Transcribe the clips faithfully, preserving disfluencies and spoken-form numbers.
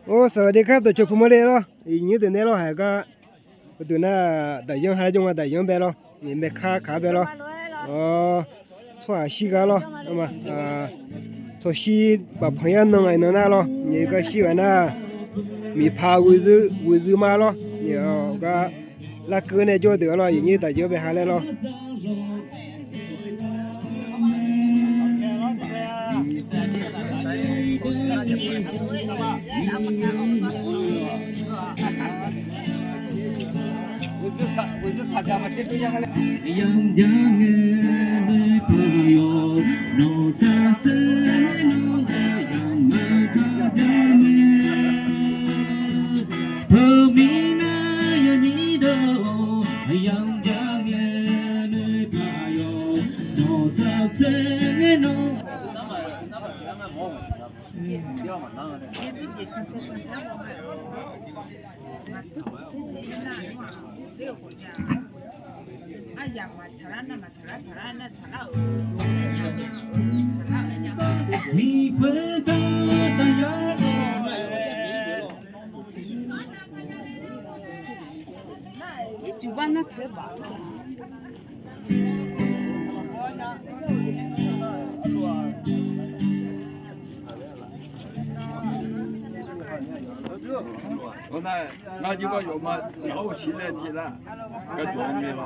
Or, saqlaq de kar dawqcawq puq mawrle lawr, iqnyir deuq nae lawr haiq gar, uqduq nar daqyanr ha jawr nga daqyanr bae lawr, maeqkar kaq-anr bae lawr. Tsawrhaq shir gar lawr, tsawrshir bafpanq yar nan ngaq iqnan nar lawr, gar shir ghaq nar, miqpaq ghoeqzui ma lawr, gar larkeuv nae jawr deuq-a lawr, iqnyir daqyanr bae ha laer lawr. Ngar jir gar yawf ma, yawf-awr uqcif laer jeq lar. Gar jawf-a mir-a.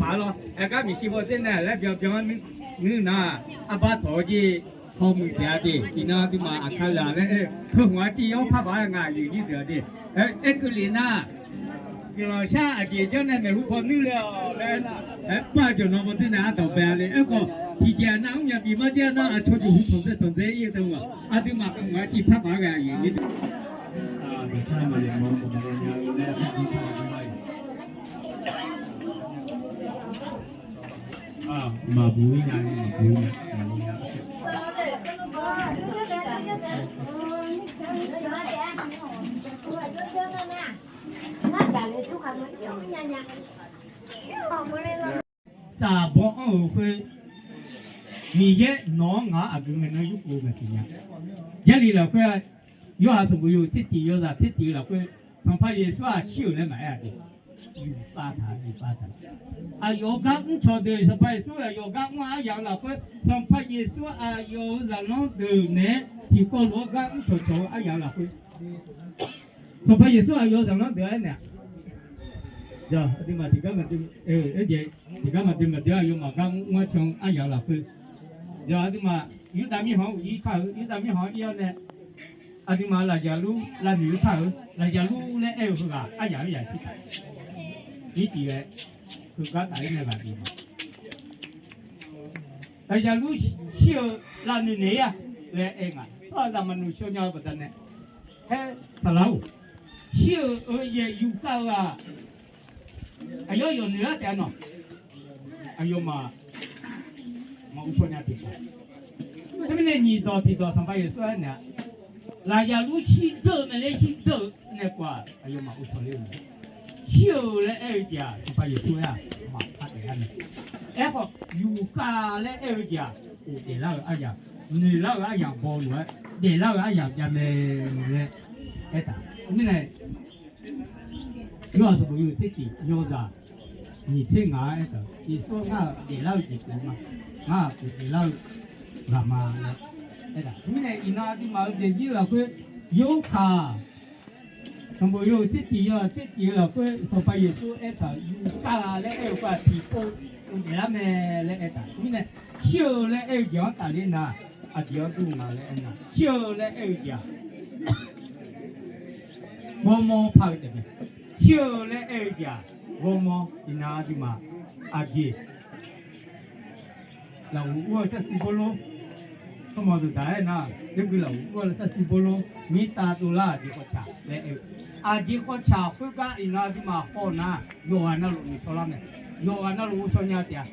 Paq lawr, aer gar miqshi baw dzer nae laer byanbyan nuir nar, arbar tawq-eu jeq hawmuiq taef-a de. Iqnan aqduimaf aqkar zaq laer aer-eu, heu hmq-a civ-awr par baq-aer ngaq yuiq nyir deuq-a de. Aer keuv lef nar, guiqlanq shar aqjeq janr nae maeqhu paw nuir le-awq laer aer nar, aer, par jawq nan baw dzer nae ardawq bae-a le. Aerkhawf tiqjeq-aq nar mr nya bi mar jaer nar aqcawq jeq hu tanqdzae tanqdzae ir-eu taef-a. Aqduimaf hmq-a civ par baq-aer ngaq yuiq nyir deuq Saqbawr anr-euq khoer, Miqyaer nawq-anr ngaq-anr aqgeu ngae nan yurkhof-eu maqsiq nya. Jarlif lafkhoer, Yorhaq sanqbof yawhuiq tser tiq yawzaq tser tiq-eu lafkhoer, Sanqpaq Yeqsur-aq shir-euq laer maqaer-a de. Yufpav taq, yufpav taq. Aqyawf-euq gar mrcawq deuq, Sanqpaq Yeqsur aqyawf gar mr-a aryaq-eu lafkhoer, Sanqpaq Yeqsur aqyawf-euq zaqlanr deuq naeq-aer tiqkawv lof-aer gar mrcawq cawq-eu aryaq-eu lafkhoer, Sanqpaq Yeqsur aqyawf-euq zaqlanr deuq-aer naeq-aq, aqduimaf tiqgar maqdui, tiqgar maqdui maqdui-a aqyawfmaf gar mr-anr can-eu aryaq-eu lafkhoer, aqduimaf Yurdav mirkhanq-anr uqyir kar-eu, Yurdav mirkhanq-anr ir-awr nae, aqduimaf lafjaq lur lavnoeq-eu kar-eu, lafjaq lur laer aer-eu heughaq aryaq-anr yaq shir taq. Nyir tiq ghae, heugar taf-aer nae ghaq bif ma. Lafjaq lur shir-eu lavnoeq naeq-ir-a laer aer nga. Tawr-aq zaqmaqnoeq shaw nya-eu baqdanae, haer saqlaq-or, Shir-euq-eu yaef yufkav-eu-aq, aqyawf yawf noeq lar taef-a nawq. Aqyawfmaf maqur shaw nya pyeuf-a. Teumirnae nyiq dawq tiq dawq Sanqpaq Yeqsur aernaeq-a, lafyaq luf shirdzeur-eu mae laer shirdzeur-eu nae khof-aq, aqyawfmaf ur shaw ler-eu mae. Shir-euq laer aer-eu jeq-aq, Sanqpaq Yeqsur aer-aq, maqpar daeflar mae. Aerkhawf, yufkav laer aer-eu jeq-aq, daeflar-euq aryamq, noeqlar-euq aryamq baw-eu lof-aer, daeflar-euq aryamq jav mae laer aertaq. Mirnae, yawhaq sanqbof yawhuiq tser tiq yawzaq nyiq tser ngaq-anr aertaq, Yeqsur ngar-euq daeflar-eu jeq pyeuf ma. Ngar-aq, daeflar-eu ghaq ma laer aertaq. Mirnae iqnan aqduimaf-euq daefzir-eu lafkhoer, yawkaq sanqbof yawhuiq tser tiq yawzaq tser tiq-eu lafkhoer Sanqpaq Yeqsur aertaq, yufkav laer aer-eu khoer-aq, tiqpov daeflar mae laer aertaq. Mirnae, shir-eu laer aer-eu jeq-anr tafler nar, aqjeq-anr dur nga laer aernar, shir-eu laer aer-eu jeq-aq, ghawrmawr par-eu taef mae. Shir-eu laer aer-eu jeq-aq, ghawrmawr. Iqnan aqduimaf aqjeq lafghoq ur-eu sarsiq bawrlor, tsawrmawq dawqdaq aernar, yaergui lafghoq ur-eu sarsiq bawrlor, mirtav dovlar aqjeq kawvcaq laer aer-eu, aqjeq kawvcaq khoergar iqnan aqduimaf haw nar, yawqghaq navluf noeqtawq lar mae. Yawqghaq navluf ghovshaw nya taef-a.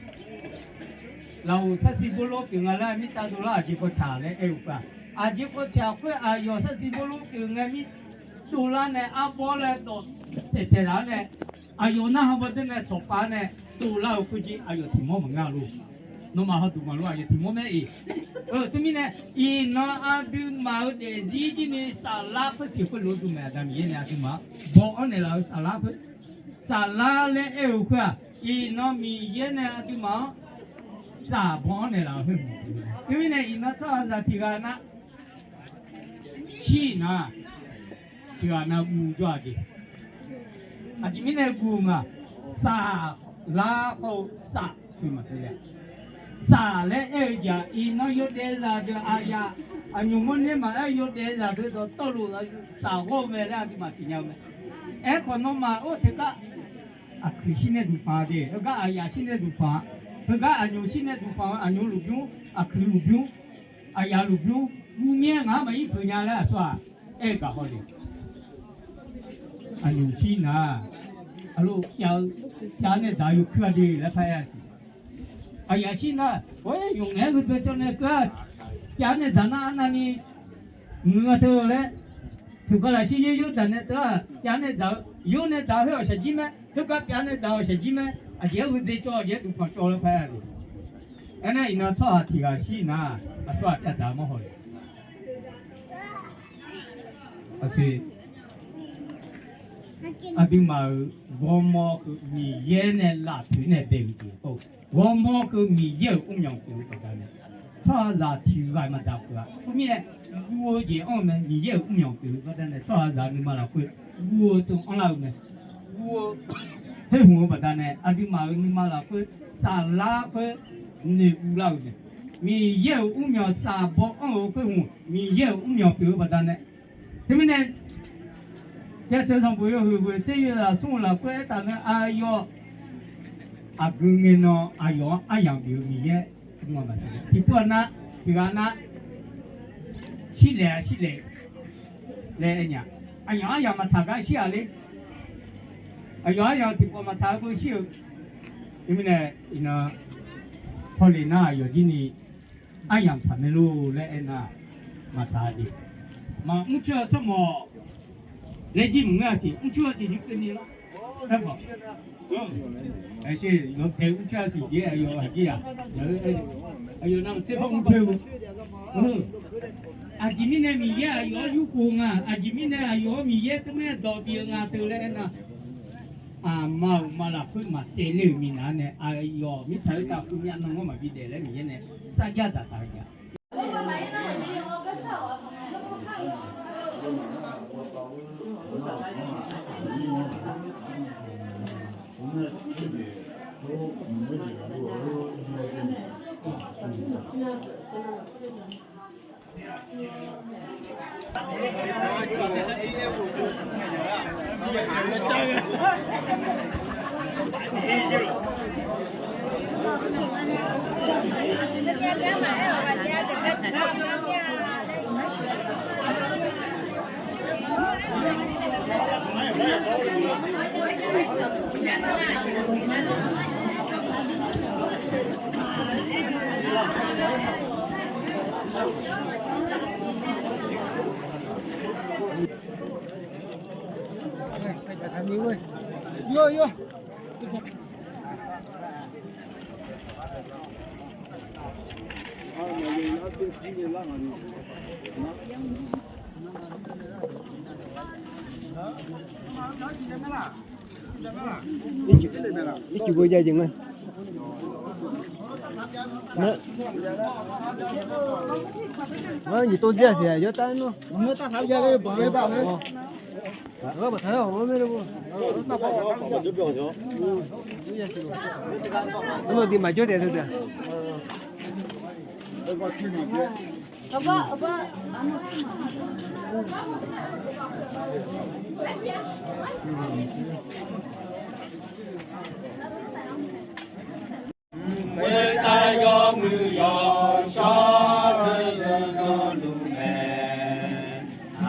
Lafghoq sarsiq bawrlor pyeuf nga laer mirtav dovlar aqjeq kawvcaq laer aer-eu khoer-aq, aqjeq kawvcaq khoer aqyawf sarsiq bawrlor pyeuf ngae mir dovlar nae arbawr laer dawq saeqtaeq laf-awr nae, aqyawf narhaq bawdeur nae tsawqpav nae dovlar-eu khoerjir aqyawf tiq mawr maqngeur-a lor. Nawmaf hawduq maqlof aqyawf tiq mawr mae-iq. Teumirnae, iqnan aqduimaf-euq daefzir jir ni saflar khoer tiq khoerlof-aer dm mae. Aqda Miqyaer nae aqduimaf-anr baw-anr naeqlaf-euq saflar khoer, saflar laer aer-eu khoer-aq, iqnan Miqyaer nae aqduimaf-anr saf baw-anr naeqlaf-euq khoer. Teumirnae iqnan tsawrhaqzaq tiq ghaq nar, shir nar, tiq ghaq nav guv jawr-a jeq. Aqjeq mirnae guv-eu nga, saflar khawr-eu saf khoer maqteu le-a. Saf laer aer-eu jeq-aq, iqnan yawdaef zaq deuq aqyaf aqnymq mawrner maqaer, yawdaef zaq deuq dawqtawvluf saf ghawr-eu mae laer aqduimaf siqnya-eu mae. Aerkhawf nawmaf-or teugar aqkuiq shir nae duqpanq de, heugar aqyaf shir nae duqpanq, heugar aqnymq shir nae duqpanq-eu aqnymq lmqbymr, aqkuiq lmqbymr, aqyaf lmqbymr, mqmyaer ngaq-anr maqir peuq nya laer aqsur-aq, aer-eu gaq haw le. Aqnymq shir nar, aqlo jav-eu, jav nae dzaq-eu yawkuir-a de laer par aer-a siq. Aqyaf shir nar, or, yawqngaef-aer heudzae cawv nae keuv-a, jav nae dzaq nar arnavni muiq-a teu laer, tiqkawv lafshir yoer yoer dzaq nae teu-aq, jav nae dzaq-eu, yoer nae dzaq-eu khoer-awq shaqjir mae, khoergar jav nae dzaq-awq shaqjir mae, aqjeq-aer heudzae cawv, aqjeq-aer duqpanq cawv laer par aer-a siq. Aernar iqnan tsawrhaq tiq ghaq shir nar, aqsur ghaq pyavdzaq-eu mawrhaw le. Aqsur aqduimaf-euq ghawrmawr keuv Miqyaer nae laftoeq nae bae-eu jeq, ghawrmawr keuv Miqyaer-euq mrmyanq pyeuf-eu baqdanae, tsawrhaqzaq tiq ghaq maqdzaq peuq-a. Khoermirnae, guv-eu jeq anr-eu mae. Miqyaer-euq mrmyanq pyeuf-eu baqdanae tsawrhaqzaq nuima lafkhoer guv-eu teu anrlar-eu mae. Guv-eu khoer hmq-eu baqdanae aqduimaf-euq nuima lafkhoer saflar khoer noeq uvlar-euq mae. Miqyaer-euq mrmyanq saf baw anr-eu khoer hmq Miqyaer-euq mrmyanq pyeuf-eu baqdanae, teumirnae, Jaceuq sanqbof yawhuiq ghoeq tser yawzaq smr-eu lafkhoer aertaq mae, aqyawf aqgeu ngae nan aqyawf-anr aryamq bif-eu Miqyaer. Tiqpov-aq nar, tiq ghaq nar, shirlaeq-a shirlaeq laer aer nya. Aqyawf aryamq maqtsaq gar shir-aq ler. Aqyawf aryamq tiqpawf maqtsaq-eu beu shir-eu. Teumirnae iqnan hawleq nar aqyawf jir ni aryamq tsaq mae lor laer aernar, maqtsaq-a jeq. Maqmr coer-eu tsawrmawq laer jir maqngeur-a siq, mr coer-a siq nymr keuvni lar. Aermawf, yawdaef mr coer-a siq jeq aqyawf aqjir-aq, aqyawf navmaqtser par mr coer-eu. Aqjeq mirnae Miqyaer aqyawf-anr yurkhof nga, aqjeq mirnae aqyawf-anr Miqyaer teumirnae dawq bif-eu nga teu laer aernar, aqma uqma lafkhoer maqtsaevler-euq minav nae aqyawf mirtsaq khoertav khoermyav nanghawr maqbi daef laer Miqyaer nae sarjax dzaqtaq-eu jeq-aq. Ircuf beu jav jeq nga. Nyiq tov dzir-aq siq, yawr tar nmr. Nmr diq maqjawr taef teu deuq. Khoertav yawmuiq yawshawr deuq-anr nawq luf mae.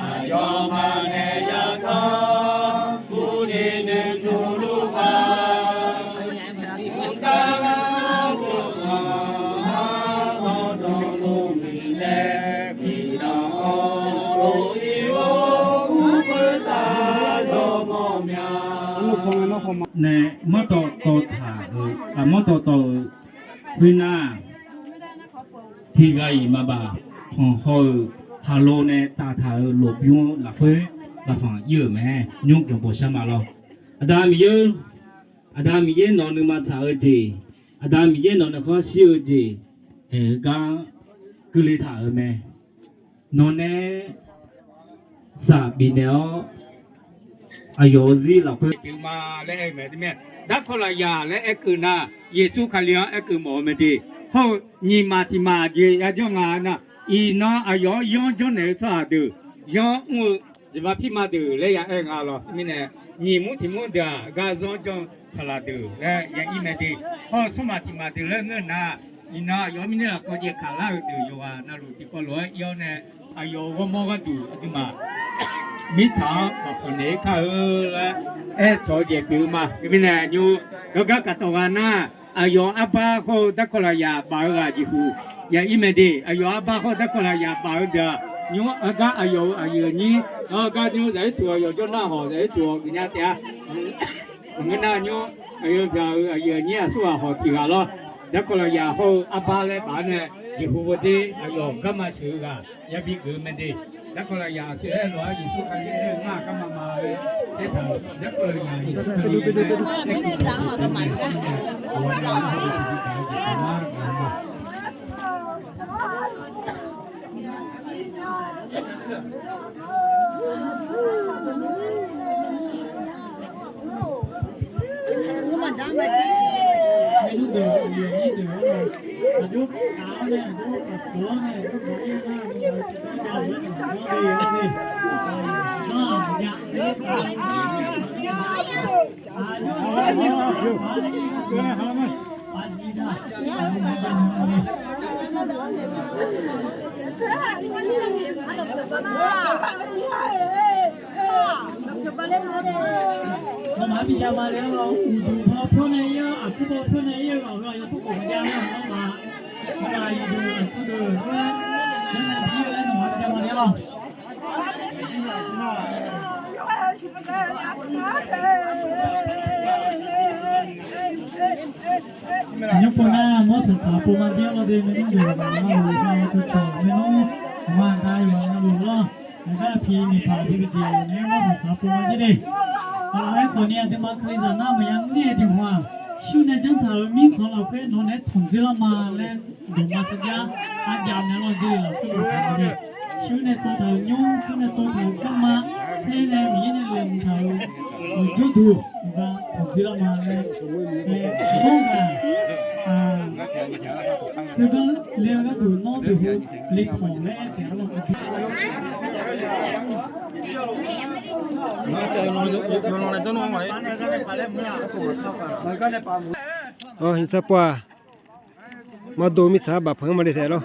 Aqyawfmaf nae yardanr guvni noeqtmq luf ma. Mqtav ngar nawr ghof-anr nawq dawq dov-ir nae, iqnan-anr ghof-ir-awr ur khoertav zawr mawr mya. Nae manrdawv dawv taq-euq, manrdawv dawv-euq khoernar, tiqghaq-iq maqbaf, panq haw-euq haqlo nae taf taq-euq lmqbymr-anr lafkhoer lafkhanq ir-euq mae. Nymr byanqbawq shar ma lawr. Aqda Miqyaer-or, Aqda Miqyaer nawq nuima tsaq-eu jeq, Aqda Miqyaer nawq nuikhanr shir-eu jeq, aer-eu gar keuvle taq-euq mae. Nawq nae saq bifnaeq-awr, aqyawf-euq zir lafkhoer pyeuf ma laer aer-eu mae. Darkawq lafyaq laer aerkeuv nar, Yeqsur Kali-anr aerkeuv mawf-eu mae de. Hawr-eu nyiq maq tiq maq jeq ya janr nga nar, iqnan aqyawf-anr yanr janrnaeq-eu tsawrhaq deuq, yanr mr-eu jeqma pirma deuq laer ya aer nga lawr. Mirnae nyiq mur tiq mur deuq-aq, gar zanr janr-eu saqlaq deuq laer ya ir mae de. Hawr-eu smr maq tiq maq deuq laer ngeur nar, iqnan aqyawf-anr mirnae lafkawv jaev kaq lar-eu deuq yawqghaq navluf tiqkawv lof-aer ir-awr nae, aqyawf-euq ghawrmawr gharduq aqduimaf mirtsaq-anr maqpanq naeq-ir kar-eu laer aertawq-eu jeq pyeuf-eu ma. Teumirnae nymr gargar kaq tawq gha nar, aqyawf arbar hawr-eu darkawq lafyaq baf-eu ghaq jeqhuq ya ir mae de. Aqyawf arbar hawr-eu darkawq lafyaq baf-eu deuq-aq, nymr-anr gar aqyawf-euq aqyuif aqnyir-anr gar nymr zaq-ir tuq-awq, yawqjawr narhawq zaq-ir tuq-awq geufnya taef-a. Maqngeur nar nymr aqyawf byaq-euq aqyuif aqnyir aqsurghaq hawq tiq ghaq lawr. Darkawq lafyaq hawr-eu arbar laer baf-anr nae jeqhuq bawdzer aqyawf garma sheuq-eu ghaq yabi geuf-eu mae de. Darkawq lafyaq aqsur-aer lof-aer Yeqsur Kali-anr ngar garma ma-aer aertaq-euq darkawq lafyaq Yeqsur Kali-anr aer-eu Maqbi jav ma le-ar lawr, uqduq baw pyawr nae ir-awr, aqkuir baw pyawr nae ir-eu ghaq-euq aqyawf smrkhof maqjav-a nar, maqngeur ma. Maqngeur ma, uqduq aqkuir deuq-anr, maqbi jav ma le-ar lawr. Nymr pov nar, mawr saq saq pov ma jir lawr de, maernmr deuq ghaq navluf-eu nar, cawqcawq maernmr aqma aqda yawqghaq navluf lawr. Aqgar aqpi miqpaq aqpi bijeq naeq-aer mawr saq saq pov ma jir de. Aqlaf-aer khawf ni aqduimaf keuvle zaq nar maqya ngeur-eu tiqhmq-aq, shuir nae janr taq-euq mirkhanq lafkhoer nawq naeq-aer tanqdzoer lar ma laer, dawqma sarjax arjav naeq-aer lawr jir lafkhoer maqtaq-eu de. Shuir nae tsov taq-euq nymr, shuir nae tsov taq-euq garma, sher nae Miqyaer nae laeqhmq taq-euq uqdzur duq, iqbax tanqdzoer lar ma laer, aqmawr ghaq, khoergar le-eu gharduq nawr duq hu le tanq laer taef-a lawr. Awq, iqsar pov-aq, maqdov mirtsaq-anr bafpanq-anr maqle taef lawr.